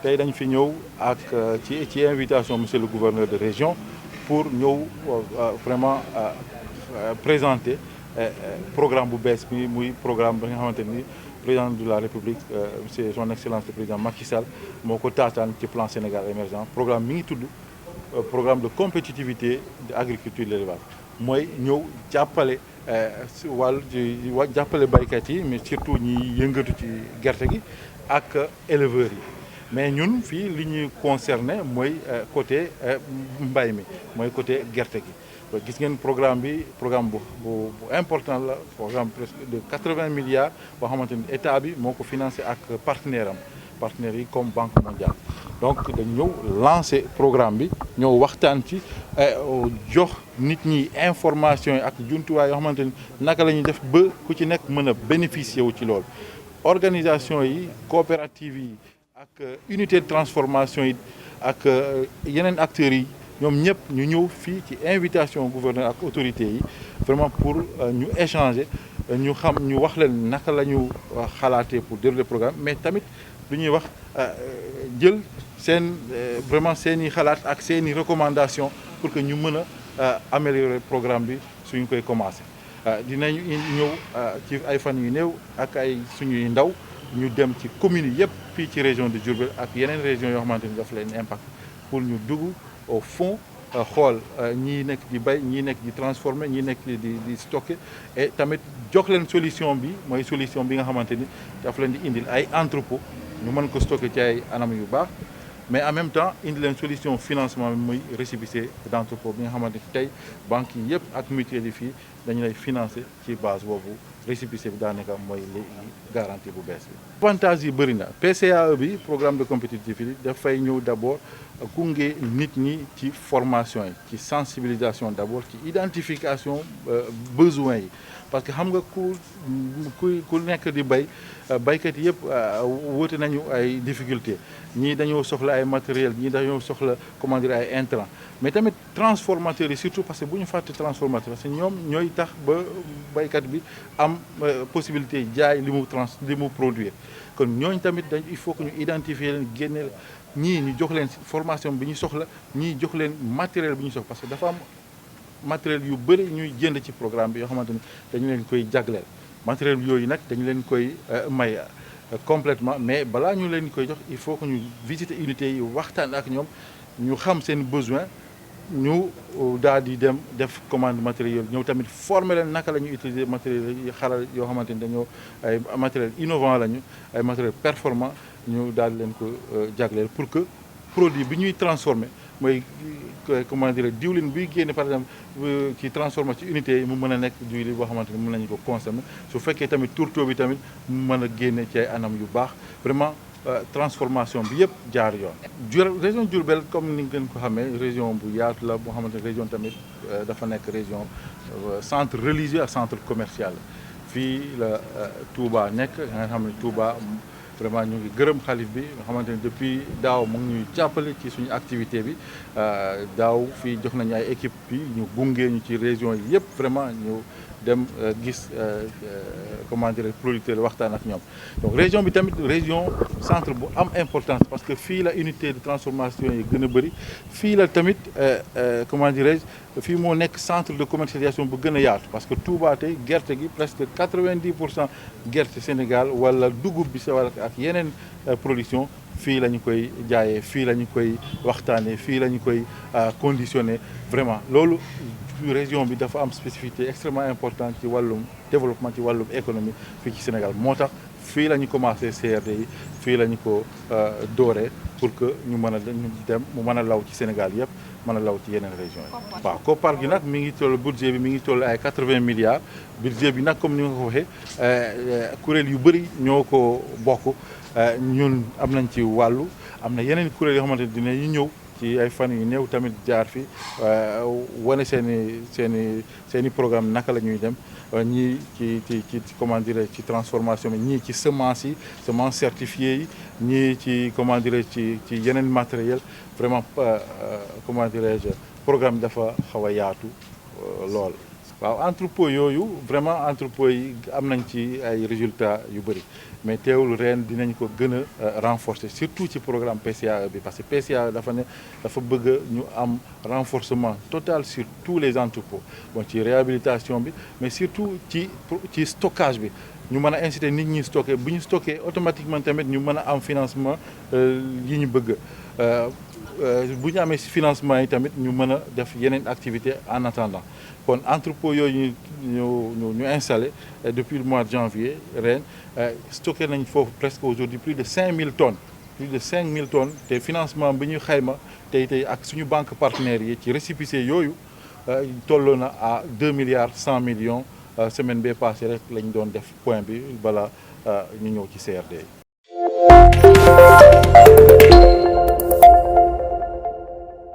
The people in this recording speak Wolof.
tey dañ fi ñëw ak ci invitation monsieur le gouverneur de région pour ñëw vraiment présenter programme bu bees bi muy programme bi nga xamante ni président de la république monsieur son excellence le président Macky Sall moo ko taataan ci plan Sénégal émergent programme mi ngi tudd programme de compétitivité de agriculture de l'élevage mooy ñëw jàppale wàllu jàppale baykat yi mais surtout ñi yëngatu ci gerte gi ak éleveurs yi. mais ñun fii li ñuy concerné mooy côté mbay mi mooy côté gerte gi gis ngeen programme bi programme bu important la programme presque de 80 milliards boo xamante ni état bi moo ko financé ak partenaires yi comme Banque mondiale. donc dañ ñëw lancé programme bi ñëw waxtaan ci jox nit ñi information yi ak jumtuwaay yoo xamante ni naka la ñuy def ba ku ci nekk mën a bénéficier wu ci loolu organisation yi coopérative yi. ak unité de transformation yi ak yeneen acteurs yi ñoom ñëpp ñu ñëw fii ci invitation gouverneur ak autorités yi vraiment pour ñu échanger ñu xam ñu wax leen naka la ñu xalaatee pour dérouler programme mais tamit lu ñuy wax jël seen vraiment seen i xalaat ak seen i recommandation pour que ñu mën a améliorer programme bi suñ koy commencé dinañu ñëw ci ay fan yu néew ak ay suñuy ndaw ñu dem ci communes yëpp fii ci région de Diourbel ak yeneen région yoo xamante ni daf leen impact pour ñu dugg au fond xool ñii nekk di bay ñii nekk di transformer ñii nekk di stocker et tamit jox leen solution bi mooy solution bi nga xamante ni daf leen di indil ay entrepôt ñu mën ko stocker ci ay anam yu baax mais en même temps indi leen solution financement bi muy récépissé d'entrepôt bi nga xamante ni tey banques yi yëpp ak mutuelle yi fii dañu lay financer ci base boobu récépissé bi daanaka mooy garantie bu bees bi. avantage yi bëri na PCAE bi programme de compétitivité dafay ñëw d'abord gunge nit ñi ci formation yi ci sensibilisation d'abord ci identification besoins yi parce que xam nga ku nekk di baykat yëpp woote nañu ay difficultés ñii dañoo soxla ay matériel ñii dañoo soxla comment dire ay intrants mais tamit transformateurs yi surtout parce que bu ñu fàtte transformateur parce que ñoom ñooy tax ba baykat bi am possibilité jaay li mu produire kon ñooñu tamit il faut que ñu identifier leen génne ñii ñu jox leen formation bi ñu soxla ñii jox leen matériel bi ñu soxla parce que dafa am matériel yu bëri ñuy jënd ci programme bi yoo xamante ni dañu leen koy jagleel matériel yooyu nag dañu leen koy may complètement mais balaa ñu leen koy jox il faut que ñu visiter unité yi waxtaan ak ñoom ñu xam seen besoin ñu daal di dem def commande matériel ñëw tamit former leen naka la ñuy utiliser matériel yi xaral yoo xamante ni dañoo ay matériel innovant lañu ay matériel performant ñu daal di leen ko jagleel pour que produit bi ñuy transformer mooy comment dire diwlin buy génne par exemple ci transformé ci unité yi mu mën a nekk diwlin boo xamante ni mën nañu ko consommer su fekkee tamit tourteau bi tamit mu mën a génne ci ay anam yu baax vraiment transformation bi yëpp jaar yoon. région Diourbel comme ni ngeen ko xamee région bu yaatu la boo xamante ne région tamit dafa nekk région centre religieux ak centre commercial fii la Touba nekk nga xam ne Touba. vraiment ñu ngi gërëm xalif bi nga xamante ne depuis daaw mu ngi ñuy jàppale ci suñu activité bi daaw fii jox nañu ay équipe bi ñu gungee ñu ci région yi yëpp vraiment ñu dem gis comment dire producteur waxtaan ak ñoom donc région bi tamit région centre bu am importance parce que fii la unité de transformation yi gën a bëri fii la tamit comment dirais-je fii moo nekk centre de commercialisation bu gën a yaatu parce que Touba tey gerte gi presque 90% gerte Sénégal wala dugub bi sa wala ak yeneen production fii la ñu koy jaayee fii la ñu koy waxtaanee fii la ñu koy conditionné vraiment loolu région bi dafa am spécificité extrêmement importante ci wàllum développement ci wàllum économie fii ci Sénégal moo tax fii la ñu commencé CRD yi fii la ñu ko dooree pour que ñu mën a dem mu mën a law ci Sénégal yëpp mën a law ci yeneen région yi. waaw koppar gi nag mi ngi toll budget bi mi ngi toll ay 80 milliards budget bi nag comme ni nga ko waxee kuréel yu bëri ñoo ko bokk ñun am nañ ci wàllu am na yeneen kuréel yoo xamante ne dinañu ñëw ci ay fan yu néew tamit jaar fi wane seen i programme naka la ñuy dem ñii ci comment dire ci transformation bi ñii ci semence yi semence certifiée yi ñii ci comment dire ci yeneen matériel vraiment comment dirais-je programme dafa xaw a yaatu lool. waaw entrepôt yooyu vraiment entrepôt yi am nañ ci ay résultats yu bëri mais teewul ren dinañ ko gën a renforcer surtout ci programme PCAE bi parce que PCAE dafa bëgg ñu am renforcement total sur tous les entrepôts bon ci réhabilitation bi mais surtout ci stockage bi ñu mën a inciter nit ñi stocké bu ñu stocké automatiquement tamit ñu mën a am financement yi ñu bëgg bu ñu amee financement yi tamit ñu mën a def yeneen activité en attendant kon entrepôt yooyu ñu installé depuis le mois de janvier ren stocké nañ foofu presque aujourd'hui plus de 5000 tonnes plus de 5000 tonnes te financement bi ñu xayma tey ak suñu banque partenaires yi ci récépissé yooyu tolloo na à 2 milliards 100 millions semaine bee passé rek lañ doon def point bi bala ñu ñëw ci CRD.